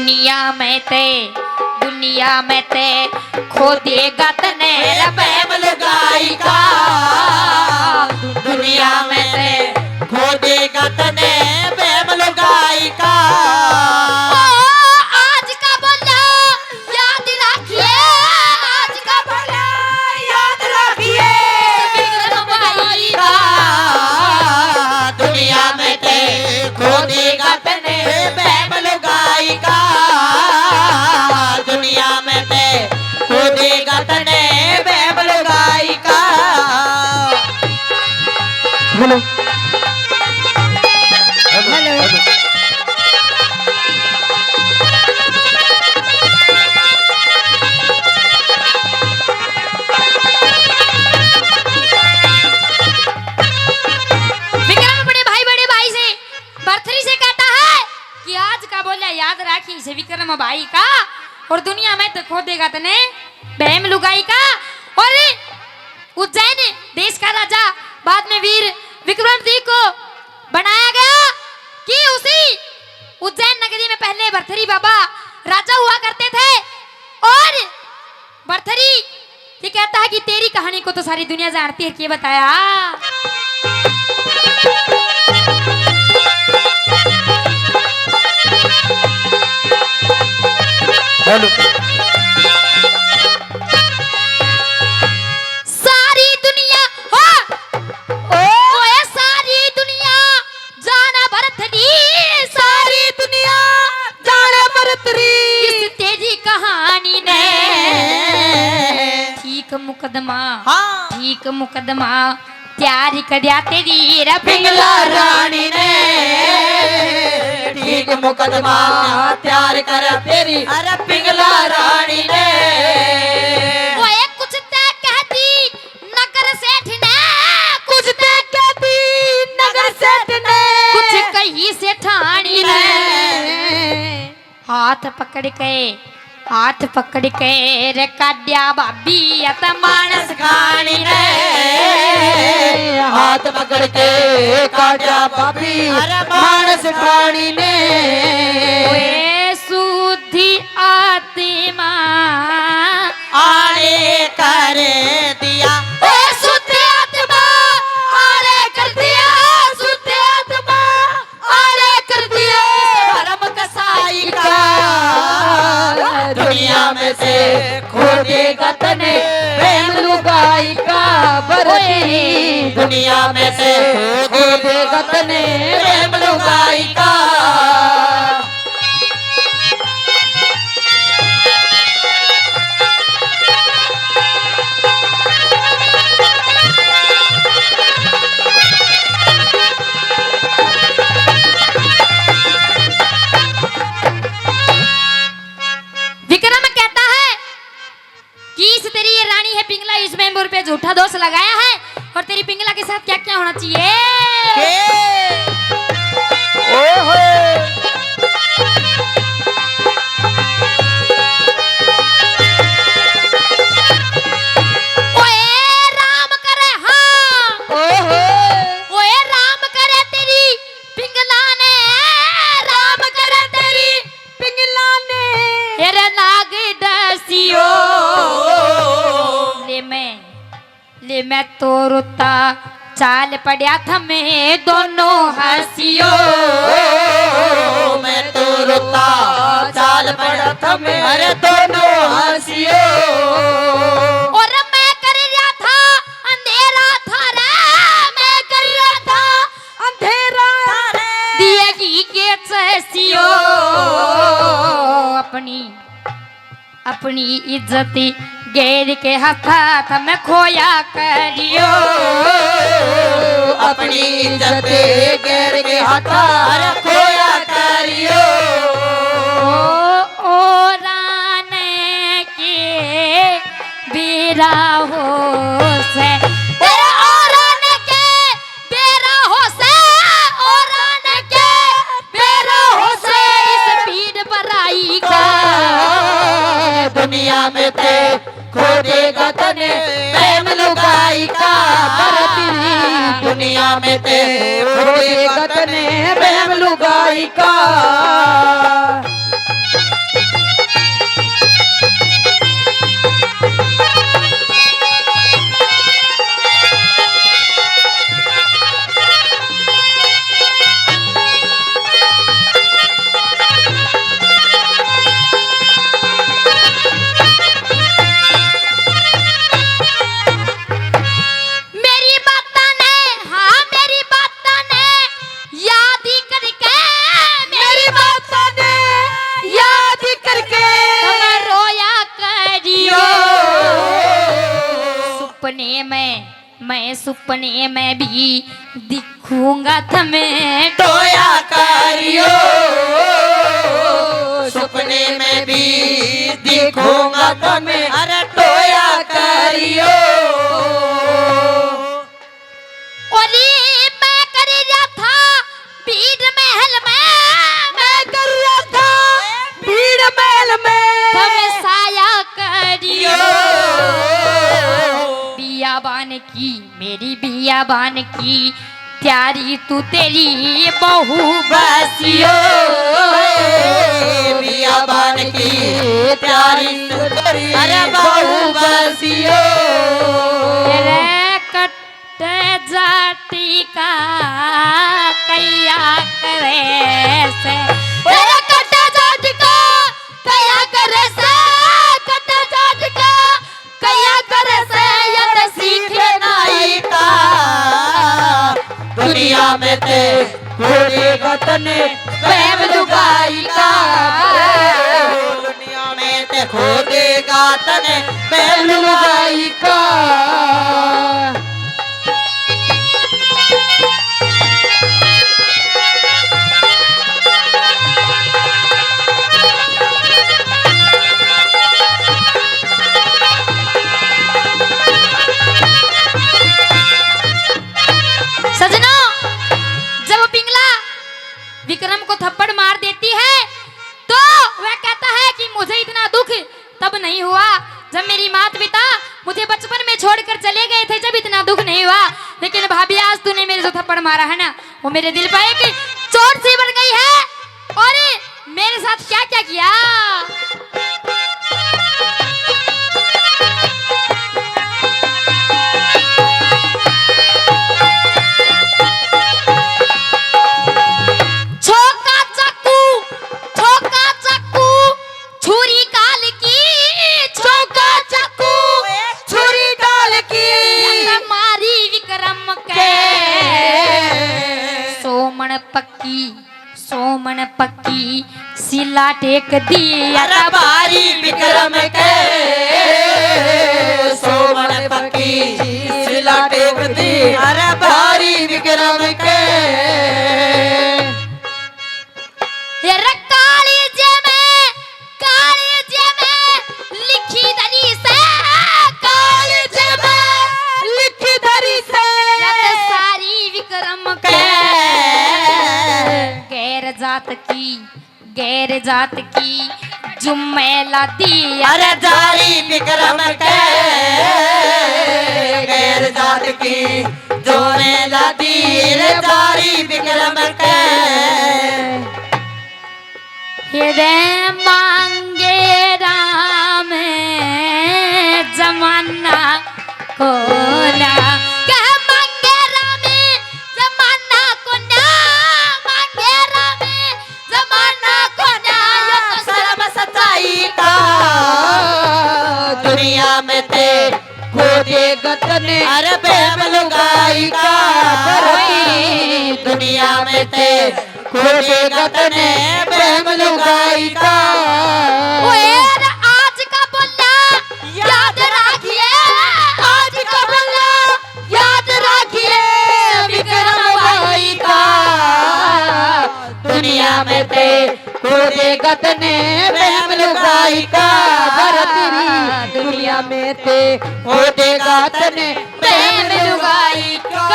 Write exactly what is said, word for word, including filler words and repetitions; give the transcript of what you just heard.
दुनिया में ते, दुनिया में ते खो देगा तने रे बहम लुगाई का। दुनिया में ते खो देगा तने बहम लुगाई का। ओ, आज का बोला याद रखिए, आज का बोला याद रखिए। बिगड़न भाई का। दुनिया में ते खो देगा तने बहम लुगाई का। दुनिया में ते खो देगा तने बहम लुगाई का। हेलो। हेलो। हेलो। विक्रम अपने भाई, बड़े भाई से, भरथरी से कहता है कि आज का बोला याद राखी से विक्रम भाई का, और दुनिया में तो खो देगा तने बहम लुगाई का। और उज्जैन देश का राजा, बाद में वीर विक्रम सिंह को बनाया गया कि उसी उज्जैन नगरी में पहले भरथरी बाबा राजा हुआ करते थे। और भरथरी ये कहता है कि तेरी कहानी को तो सारी दुनिया जानती है, के बताया? हेलो। सारी दुनिया हो, ओ, ओए सारी दुनिया जाना भरथरी, सारी दुनिया जाना भरथरी। इस तेरी कहानी ने ठीक मुकदमा, हाँ। ठीक मुकदमा तैयार करया तेरी रे पिंगला रानी ने। ठीक मुकदमा तैयार कर तेरी अरे पिंगला रानी ने। ओए कुछ ते कहती नगर सेठ ने, कुछ ते कहती नगर सेठ ने, कुछ कही सेठानी ने। हाथ पकड़ के, हाथ पकड़ के रे काड्या भाभी अत मानस खानी ने। हाथ पकड़ के काड्या भाभी अरे मानस खानी ने। ओए शुद्धि आत्मा आले कर दिया। ओ शुद्ध आत्मा आले कर दिया, शुद्ध आत्मा आले कर दिया। धर्म कसाई का दुनिया में से खो देगा तने प्रेम लुगाई का बरती। दुनिया में से खो देगा तने प्रेम लुगाई का। विक्रम कहता है कि इस तेरी ये रानी है पिंगला, इस मेंबर पे झूठा दोष लगाया है। और तेरी पिंगला के साथ क्या क्या होना चाहिए? ओहो। ओए राम करे, हाँ। ओहो। ओए राम करे तेरी पिंगला ने, राम करे तेरी पिंगला ने। तेरे नाग डसियो। ले मैं, ले मैं तो रोता चाल पड़या था मैं दोनों हंसियो। मैं तो रोता चाल पड़ा था मैं अरे दोनों हंसियो। और मैं कर रहा था अंधेरा था रे, मैं कर रहा था अंधेरा। दिए की के चहसियो अपनी, अपनी इज्जत गैर के हाथा थम खोया करियो। अपनी इज्जत गैर के हाथा खोया करियो। ओ, ओ रान के बेरा हो से, तेरे ओ रान के बेरा हो से, ओ रान के बेरा हो से, इस भीड़ पर आई का। दुनिया में ते खो देगा तने प्रेम लुगाई का। दुनिया में ते खो देगा तने प्रेम लुगाई का। मैं सुपने में भी दिखूंगा थमे टोया करियो, सुपने में भी दिखूंगा थमे, अरे टोया करियो। ओली मैं कर रहा था भीड़ महल में, मैं कर रहा था भीड़ महल में। थम साया करियो। यो। बियाबान की, मेरी बियाबान की तैयारी तू तेरी बहू बसियो। बियाबान की तैयारी तू तेरी, अरे बहू बसियो। तेरे कट जाति का कया करे से। तेरे कट जाति का कया करे से, कट जाति का कया करे से, या तो सीखे नाई का। दुनिया में ते खोजेगा तने प्रेम लुगाई का। दुनिया में ते खोजेगा तने प्रेम लुगाई का। सजनों, जब पिंगला विक्रम को थप्पड़ मार देती है तो वह कहता है कि मुझे इतना दुख तब नहीं हुआ जब मेरी माता पिता मुझे बचपन में छोड़कर चले गए थे, जब इतना दुख नहीं हुआ। लेकिन भाभी, आज तूने मेरे जो थप्पड़ मारा है ना, वो मेरे दिल पर एक चोट सी बन गई है। और मेरे साथ क्या क्या किया। छोका चाकू, छोका चाकू, छुरी काल की, छोका चाकू, छुरी काल की। या तो मारी विक्रम के। के। सोमन पक्की, सोमन पक्की सिला टेक दी। अरे भारी विक्रम के। सोमन पक्की सिला टेक दी। अरे भारी विक्रम के। ये रे काली जे में, काली जे में लिखी धरी से, काली जे में लिखी धरी से। या तो सारी विक्रम के। के। गैर जात की, गैर जात की जुम्मे लादी। अरे जारी विक्रम के। गैर जात की जुम्मे लादी रे जारी विक्रम के। हे रे मांगे राम जमाना कोना, कह मांगे राम जमाना कोना, मांगे राम जमाना कोना, यो तो शर्म सताई का। दुनिया में ते खोजेगा तने अरे प्रेम लुगाई का। धरती दुनिया में ते खोजेगा तने प्रेम लुगाई का। ओए रे आज का बोला याद रखिए, आज का बोला याद रखिए विक्रम भाई का। दुनिया में ते खोजेगा तने प्रेम लुगाई का। धरती दुनिया में ते खोजेगा तने प्रेम लुगाई का।